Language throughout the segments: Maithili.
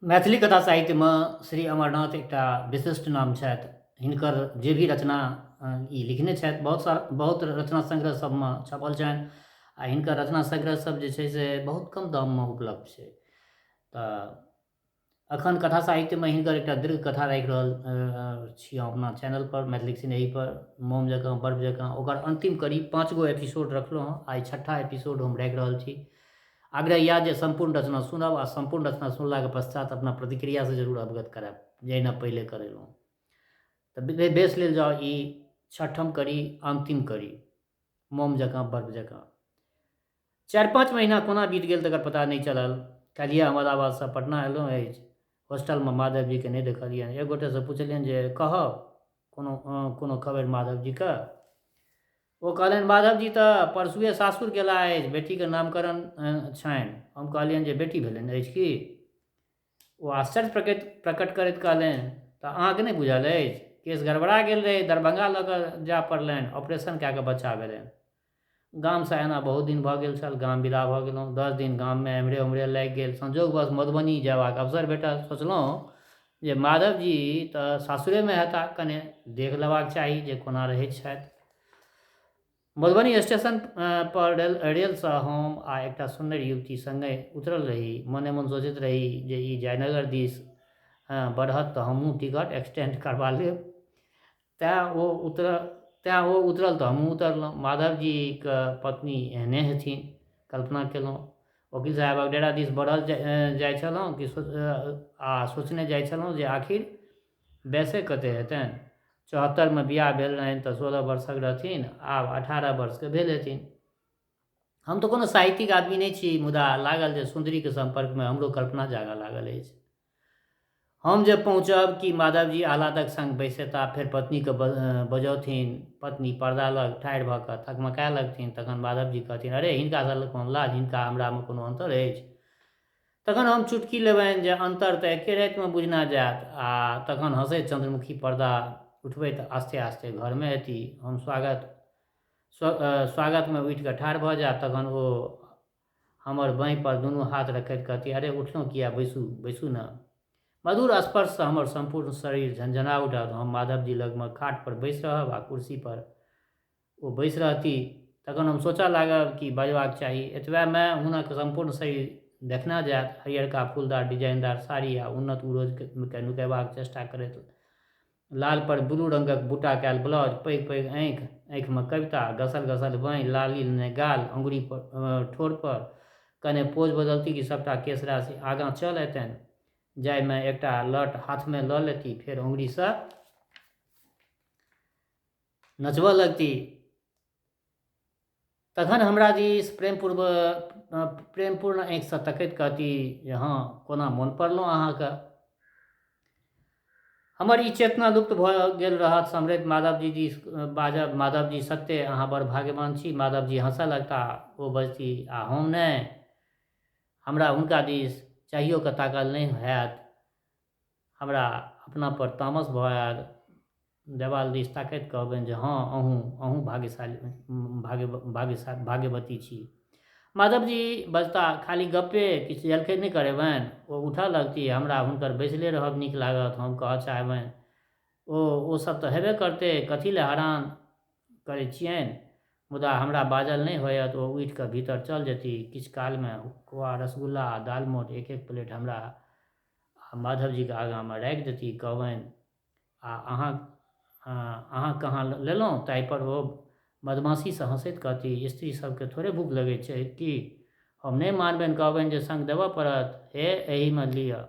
मैथिली कथा साहित्यमे श्री अमरनाथ एकटा विशिष्ट नाम छथि। हिनकर जे भी रचना ई लिखने छथि, बहुत सारा बहुत रचना संग्रह सबमे छपल छनि आ हिनकर रचना संग्रह सब जे छै से बहुत कम दाममे उपलब्ध छै। तऽ अखन कथा साहित्यमे हिनकर एकटा दीर्घ कथा राखि रहल छी हम अपना चैनलपर मैथिलीक सिनेहीपर, मोम जकाँ बर्फ जकाँ। ओकर अन्तिम कड़ी 5 गो एपिसोड रखलहुँ हँ, आइ छठा एपिसोड हम राखि रहल छी। आग्रह इएह जे सम्पूर्ण रचना सुनब आ सम्पूर्ण रचना सुनलाके पश्चात अपना प्रतिक्रियासँ जरूर अवगत करायब, जहिना पहिले करेलहुँ। तऽ बेस लेल जाउ ई छठम कड़ी, अन्तिम कड़ी, मोम जकाँ बर्फ जकाँ। 4-5 महीना कोना बीत गेल तकर पता नहि चलल। काल्हिए अहमदाबादसँ पटना अयलहुँ अछि। होस्टलमे माधवजीकेँ नहि देखलियनि। एक गोटेसँ पुछलियनि जे कहब कोनो कोनो खबरि माधवजीके? ओ कहलनि माधवजी तऽ परसुए सासुर गेलाह अछि, बेटीके नामकरण छनि। हम कहलियनि जे बेटी भेलनि अछि की? ओ आश्चर्य प्रकट प्रकट करैत कहलनि तऽ अहाँके नहि बुझल अछि? केस गड़बड़ा गेल रहै, दरभंगा लऽ कऽ जाय पड़लनि, ऑपरेशन कए कऽ बच्चा भेलनि। गामसँ एना बहुत दिन भऽ गेल छल, गाम विदा भऽ गेलहुँ। 10 दिन गाममे एम्हरे ओम्हरे लागि गेल। संजोगवश मधुबनी जयबाक अवसर भेटल। सोचलहुँ जे माधवजी तऽ सासुरेमे हेताह, कने देख लेबाक चाही जे कोना रहैत छथि। मधुबनी स्टेशन पर रेलसँ हम आ एकटा सुन्नरि युवती सङ्गहि उतरल रही। मने-मन सोचैत रही जे ई जयनगर दिस बढ़त तऽ हमहूँ टिकट एक्सटेंड करबा लेब। तेँ ओ उतर तेँ ओ उतरल तऽ हमहूँ उतरलहुँ। माधवजीक पत्नी एहने हेथिन, कल्पना केलहुँ। ओकील साहेबक डेरा दिस बढ़ल जाइ छलहुँ कि आ सोचने जाइ छलहुँ जे आखिर बयसे कतेक हेतनि? 74मे बिआह भेल रहनि तऽ 16 वर्षक रहथिन, आब 18 वर्षके भेल हेथिन। हम तऽ कोनो साहित्यिक आदमी नहि छी, मुदा लागल जे सुन्दरीके सम्पर्कमे हमरो कल्पना जागऽ लागल अछि। हम जे पहुँचब कि माधवजी आह्लादक संग बैसेता, फेर पत्नीके बजौथिन, पत्नी पर्दा लग ठाढ़ि भऽ कऽ थकमकाय लगथिन, तखन माधवजी कहथिन, अरे हिनका सभके कोन लाज, हिनका हमरामे कोनो अन्तर अछि? तखन हम चुटकी लेबनि जे अन्तर तऽ एके रातिमे बुझना जायत आ तखन हँसैत चन्द्रमुखी पर्दा उठबैत आस्ते आस्ते घरमे अयती। हम स्वागत स्वागतमे उठि कऽ ठाढ़ भऽ जायब, तखन ओ हमर बाँहि पर दुनू हाथ रखैत कहती, अरे उठलहुँ किएक, बैसू, बैसू ने। मधुर स्पर्शसँ हमर सम्पूर्ण शरीर झनझना उठत। हम माधवजी लगमे खाट पर बैसि रहब आ कुर्सी पर ओ बैसि रहती। तखन हम सोचऽ लागब कि बजबाक चाही। एतबेमे हुनक सम्पूर्ण शरीर देखना जायत। हरियरका फूलदार डिजाइनदार साड़ी आ उन्नत उरोजकेँ नुकयबाक चेष्टा करैत लाल पर ब्लू रंगक बूटा कयल ब्लाउज, पैघ-पैघ आँखि, आँखिमे कविता, घसल-घसल बाँहि, लाली लेने गाल, अंगुरी पर ठोर पर। कने पोज बदलती कि सभटा केशराशि आगाँ चल अयतनि, जाहिमे एकटा लट हाथमे लऽ लेती, फेर अंगुरीसँ नचबऽ लगती। तखन हमरा दिस प्रेमपूर्व प्रेमपूर्ण आँखिसँ तकैत कहती जे हँ, कोना मोन पड़लहुँ अहाँके। हमर ई चेतना लुप्त भऽ गेल रहत। सम्हरैत माधवजी दिस बाजब, माधवजी सत्ते अहाँ बड़ भाग्यवान छी। माधवजी हँसऽ लगता, ओ बजती आ हम नहि। हमरा हुनका दिस चाहियो कऽ ताकल नहि होयत। हमरा अपना पर तामस भऽ आयल। देवाल दिस ताकैत कहबनि जे हँ, अहूँ, अहूँ भाग्यशाली भाग्य भाग्यशा भाग्यवती छी। माधवजी बजता, खाली गप्पे, किछु जलखै नहि करेबनि? ओ उठऽ लगती। हमरा हुनकर बैसले रहब नीक लागत। हम कहऽ चाहबनि, ओ ओ सभ तऽ हेबे करतै, कथी लए हरान करै छियनि? मुदा हमरा बाजल नहि होयत। ओ उठि कऽ भीतर चल जेती। किछु कालमे खोआ, रसगुल्ला आ दालमोट एक-एक प्लेट हमरा आ माधवजीक आगाँमे राखि देती। कहबनि, आ अहाँ अहाँ कहाँ लेलहुँ? ताहिपर ओ बदमाशीसँ हँसैत कहती, स्त्री सभकेँ थोड़े भूख लगैत छै की? हम नहि मानबनि, कहबनि जे संग देबऽ पड़त। हे, एहीमे लिअ।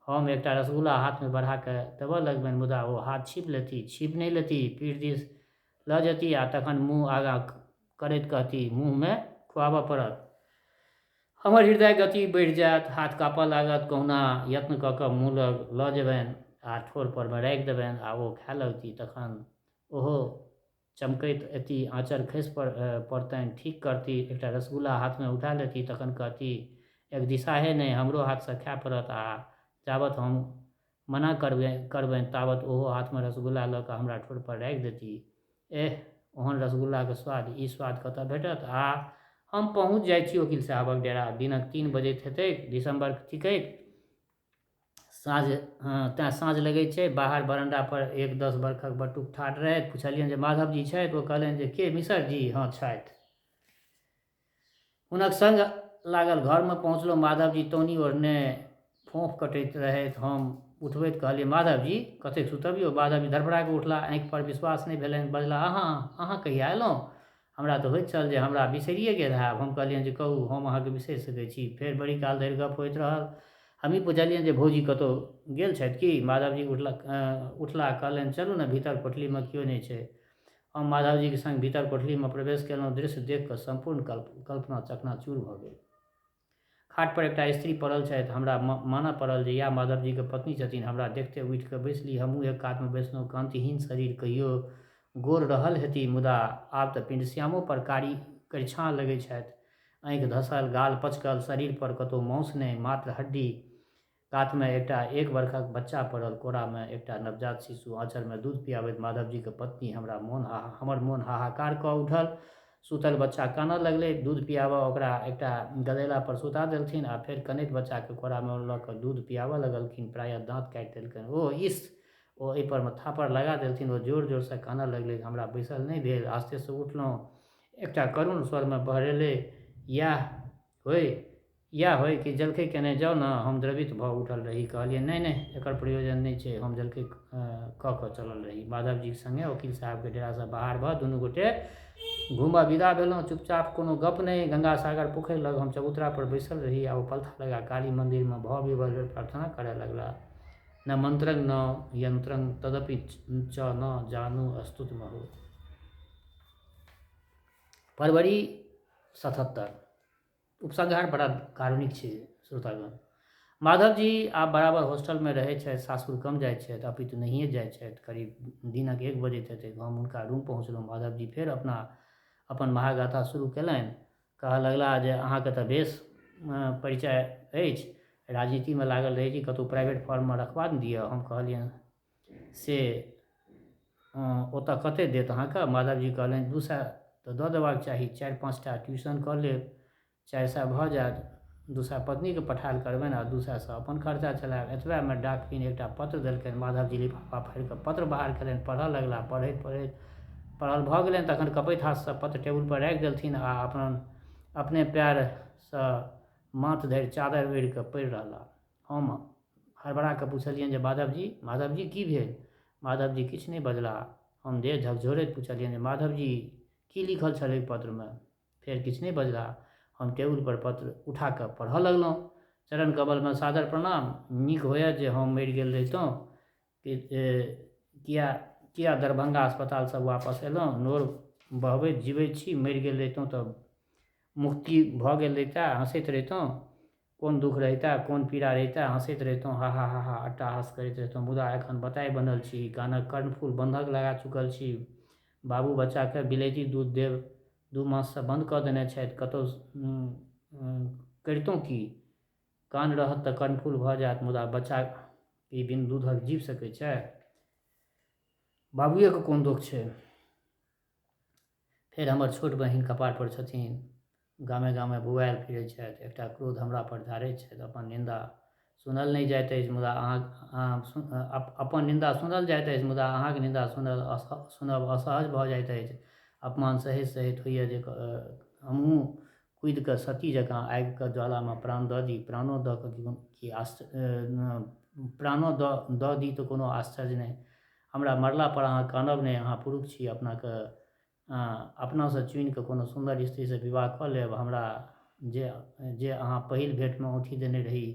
हम एकटा रसगुल्ला हाथमे बढ़ा कऽ देबऽ लगबनि, मुदा ओ हाथ छीपि लेती। छीपि नहि लेती, पीठ दिस लऽ जेती आ तखन मुँह आगाँ करैत कहती, मुँहमे खुआबऽ पड़त। हमर हृदय गति बढ़ि जायत, हाथ काँपऽ लागत। कहुना यत्न कऽ कऽ मुँह लग लऽ जेबनि आ ठोर परमे राखि देबनि आ ओ खाय लगती। तखन ओहो चमकैत एती, आँचर खसि पड़तनि, ठीक करती, एकटा रसगुल्ला हाथमे उठा लेती, तखन कहती, एकदिसाहे नहि, हमरो हाथसँ खाय पड़त आ जाबत हम मना करबनि ताबत ओहो हाथमे रसगुल्ला लऽ कऽ हमरा ठोर पर राखि देती। एह, ओहन रसगुल्लाक स्वाद, ई स्वाद कतऽ भेटत? आ हम पहुँच जाइत छी ओकील साहबक डेरा। दिनक 3 बजैत हेतैक। दिसम्बर थिकैक। साँझ तैँ साँझ लगै छै। बाहर बरण्डापर एक 10 बरखक बटुक ठाढ़ रहथि। पुछलियनि जे माधवजी छथि? ओ कहलनि जे के मिसरजी? हँ छथि। हुनक संग लागल घरमे पहुँचलहुँ। माधवजी तौनी ओढ़ने फोँफ कटैत रहथि। हम उठबैत कहलियै, माधवजी कतेक सुतब यौ? माधवजी धड़फड़ा कऽ उठला। आँखिपर विश्वास नहि भेलनि। बजला, अहाँ अहाँ कहिया अयलहुँ? हमरा तऽ होइत छल जे हमरा बिसरिए गेल हैब। हम कहलियनि जे कहू, हम अहाँके बिसरि सकै छी? फेर बड़ी काल धरि गप्प होइत रहल। हमही पुछलियनि जे भौजी कतहु गेल छथि की? माधवजी उठला उठला कहलनि, चलू ने भीतर, कोठलीमे केओ नहि छै। हम माधवजीक संग भीतर कोठलीमे प्रवेश कयलहुँ। दृश्य देखि कऽ सम्पूर्ण कल्पना चकनाचूर भऽ गेल। खाटपर एकटा स्त्री पड़ल छथि। हमरा मानऽ पड़ल जे इएह माधवजीक पत्नी छथिन। हमरा देखिते उठि कऽ बैसली। हमहूँ एक कातमे बैसलहुँ। कान्तिहीन शरीर, कहियो गोर रहल हेती, मुदा आब तऽ पिण्डश्यामोपर कारी करिछाँह लगैत छथि। आँखि धसल, गाल पचकल, शरीरपर कतहु माउस नहि, मात्र हड्डी। कातमे एकटा एक बरखक बच्चा पड़ल, कोरामे एकटा नवजात शिशु, आँचरमे दूध पियाबैत माधवजीक पत्नी। हमरा मोन हमर मोन हाहाकार कऽ उठल। सूतल बच्चा कानऽ लगलै। दूध पियाबऽ ओकरा एकटा गदेला पर सुता देलथिन आ फेर कनैत बच्चाके कोरामे लऽ कऽ दूध पियाबऽ लगलखिन। प्रायः दाँत काटि देलकनि। ओ इस! ओ एहिपर मे थापड़ लगा देलथिन। ओ जोर-जोरसँ कानऽ लगलै। हमरा बैसल नहि भेल। आस्तेसँ उठलहुँ। एकटा करुण स्वरमे बहरेलै, इएह होइ? इएह होइ कि जलखै केने जाउ ने। हम द्रवित भऽ उठल रही। कहलियनि, नहि नहि, एकर प्रयोजन नहि छै। हम जलखै कऽ कऽ चलल रही। माधवजीक संगे ओकील साहेबक डेरासँ बाहर भऽ दुनू गोटे घूमऽ विदा भेलहुँ। चुपचाप, कोनो गप्प नहि। गंगासागर पोखरि लग हम चबूतरा पर बैसल रही आ ओ पलथा लगा काली मन्दिरमे भाव-विह्वल भेल प्रार्थना करय लगलाह। न मन्त्रं न यन्त्रं तदपि च न जानू अस्तुतमहो। फरवरी 77। उपसंहार बड़ा कारुणिक छै श्रोतागण। माधवजी आब बराबर हॉस्टलमे रहै छथि, सासुर कम जाइ छथि, अपितु नहिए जाइ छथि। करीब दिनक 1 बजैत हेतै, हम हुनका रूम पहुँचलहुँ। माधवजी फेर अपना अपन महागाथा शुरू केलनि। कहऽ लगलाह जे अहाँके तऽ बेस परिचय अछि, राजनीतिमे लागल रहै छी, कतहु प्राइवेट फर्ममे रखबा ने दिअ। हम कहलियनि से ओतऽ कतेक देत अहाँके? माधवजी कहलनि 200 तऽ दऽ देबाक चाही, 4-5 टा ट्यूशन कऽ लेब, 400 भऽ जायत, 200 पत्नीके पठायल करबनि आ 200सँ अपन खर्चा चलायब। एतबेमे डाकपिन एकटा पत्र देलकनि। माधवजी लिफाफा फाड़ि कऽ पत्र बाहर केलनि, पढ़ऽ लगलाह। पढ़ैत पढ़ैत पढ़ल भऽ गेलनि तखन कँपैत हाथसँ पत्र टेबुलपर राखि देलथिन आ अपन अपने पएरसँ माथ धरि चादरि ओढ़ि कऽ पड़ि रहलाह। हम हड़बड़ा कऽ पुछलियनि जे माधवजी, माधवजी की भेल? माधवजी किछु नहि बजलाह। हम देह झकझोरैत पुछलियनि जे माधवजी की लिखल छल ओहि पत्रमे? फेर किछु नहि बजलाह। हम टेबुलपर पत्र उठा कऽ पढ़ऽ लगलहुँ। चरण कमलमे सादर प्रणाम। नीक होअए जे हम मरि गेल रहितहुँ। किया किया दरभंगा अस्पतालसँ वापस अयलहुँ? नोर बहबैत जीबैत छी। मरि गेल रहितहुँ तऽ मुक्ति भऽ गेल रहितए, हँसैत रहितहुँ। कोन दुख रहितए, कोन पीड़ा रहितए, हँसैत रहितहुँ, हा हा हा हा अट्टहास करैत रहितहुँ। मुदा एखन बताहि बनल छी, कानक कर्णफूल बन्धक लगा चुकल छी। बाबू बच्चाकेँ बिलैती दूध देब 2 माससँ बन्द कऽ देने छथि। कतहु करितहुँ की? कान रहत तऽ कर्णफूल भऽ जायत, मुदा बच्चा की बिन दूधक जीबि सकै छै? बाबुएके कोन दोख छै? फेर हमर छोट बहिन कपारपर छथिन, गामे गामे बौआयल फिरै छथि, एकटा क्रोध हमरापर झाड़ैत छथि। अपन निन्दा सुनल नहि जाइत अछि, मुदा अहाँ अपन निन्दा सुनल जाइत अछि, मुदा अहाँक निन्दा सुनल सुनब असहज भऽ जाइत अछि। अपमान सहैत सहैत होइए जे हमहूँ कूदि कऽ सती जकाँ आगिके ज्वालामे प्राण दऽ दी। प्राणो दऽ कऽ की आश्चर्य, प्राणो दऽ दऽ दी तऽ कोनो आश्चर्य नहि। हमरा मरलापर अहाँ कानब नहि। अहाँ पुरुष छी, अपनाके अपनासँ चुनिकऽ कोनो सुन्दर स्त्रीसँ विवाह कऽ लेब। हमरा जे जे अहाँ पहिल भेँटमे औँठी देने रही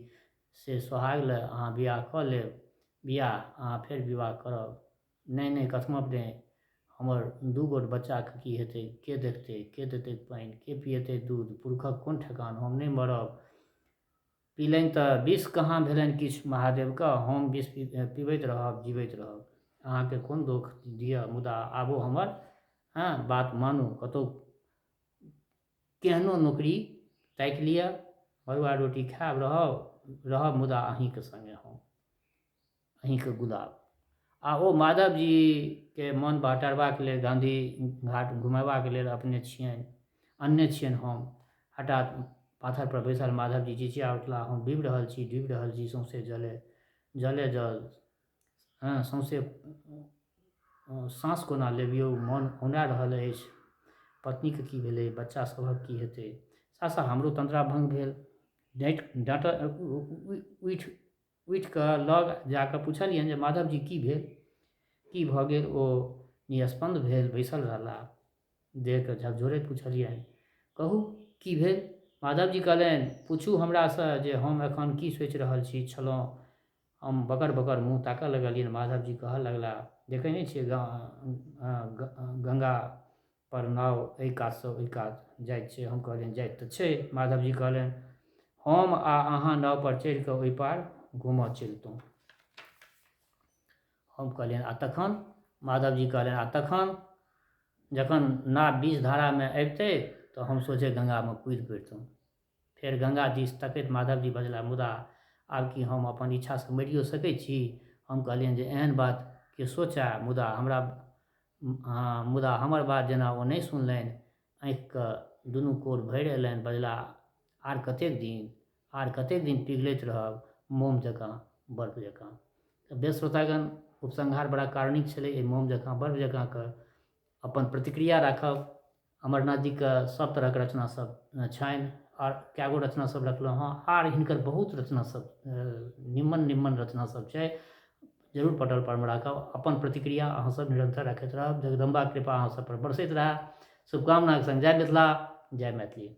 से सोहाग लए अहाँ बियाह कऽ लेब। बियाह? अहाँ फेर विवाह करब? नहि नहि, कथमपि नहि। हमर 2 गोट बच्चाके की हेतै? के देखतै? के देतै पानि? के पियेतै दूध? पुरुषक कोन ठेकान? हम नहि मरब। पीलनि तऽ विष कहाँ भेलनि किछु महादेवके? हम विष पीबैत रहब, जीबैत रहब। अहाँके कोन दोख दिअ? मुदा आबो हमर हँ बात मानू। कतहु केहनो नौकरी ताकि लिअ, मड़ुआ रोटी खायब, रहब रहब मुदा अहीँके सङ्गे हम अहीँके गुलाब। आ ओ माधवजीके मन बहटारबाक लेल, गाँधी घाट घुमेबाक लेल अपने छियनि अनने छियनि हम। हठात पाथरपर बैसल माधवजी चिचिया उठलाह, हम डूबि रहल छी, डूबि रहल छी सौँसे जले। जले जल, हँ सौँसे साँस कोना लेब यौ, मोन औना रहल अछि, पत्नीके की भेलै, बच्चा सभक की हेतै। साथ साथ हमरो तन्द्रा भङ्ग भेल। डाँटि डाँट उठि उठिकऽ लग जाकऽ पुछलियनि जे माधवजी की भेल, की भऽ गेल? ओ निस्पन्द भेल बैसल रहलाह। देहके झकझोरैत पुछलियनि, कहू की भेल? माधवजी कहलनि, पुछू हमरासँ जे हम एखन की सोचि रहल छी छलहुँ। हम बकर बकर मुँह ताकऽ लगलियनि। माधवजी कहऽ लगलाह, देखै नहि छियै गंगा पर नाव एहि कातसँ ओहि कात जाइत छै। हम कहलियनि, जाइत तऽ छै। माधवजी कहलनि, हम आ अहाँ नाव पर चढ़ि कऽ ओहि पार घूमऽ चलितहुँ। हम कहलियनि, आ तखन? माधवजी कहलनि, आ तखन जखन नाव बीच धारामे अबितै तऽ हम सोझे गंगामे कूदि पड़ितहुँ। फेर गंगा दिस तकैत माधवजी बजलाह, मुदा आब की हम अपन इच्छासँ मरियो सकैत छी? हम कहलियनि जे एहन बात के सोचए, मुदा हमरा मुदा हमर बात जेना ओ नहि सुनलनि। आँखिके दुनू कोर भरि अयलनि। बजलाह, आर कतेक दिन? आर कतेक दिन पिघलैत रहब मोम जकाँ, बर्फ जकाँ? तऽ बेस श्रोतागण, उपसंहार बड़ा कारुणिक छलै। एहि मोम जकाँ बर्फ जकाँके अपन प्रतिक्रिया राखब। अमरनाथ जीके सब तरहके रचना सब छनि आओर कए गो रचना सब रखलहुँ हँ, आर हिनकर बहुत रचना सब निम्मन निम्मन रचना सब छै। जरूर पटल परमे राखब। अपन प्रतिक्रिया अहाँ सब निरन्तर रखैत रहब। जगदम्बा कृपा अहाँ सब पर बरसैत रहए, शुभकामनाके संग जय मिथिला, जय मैथिली।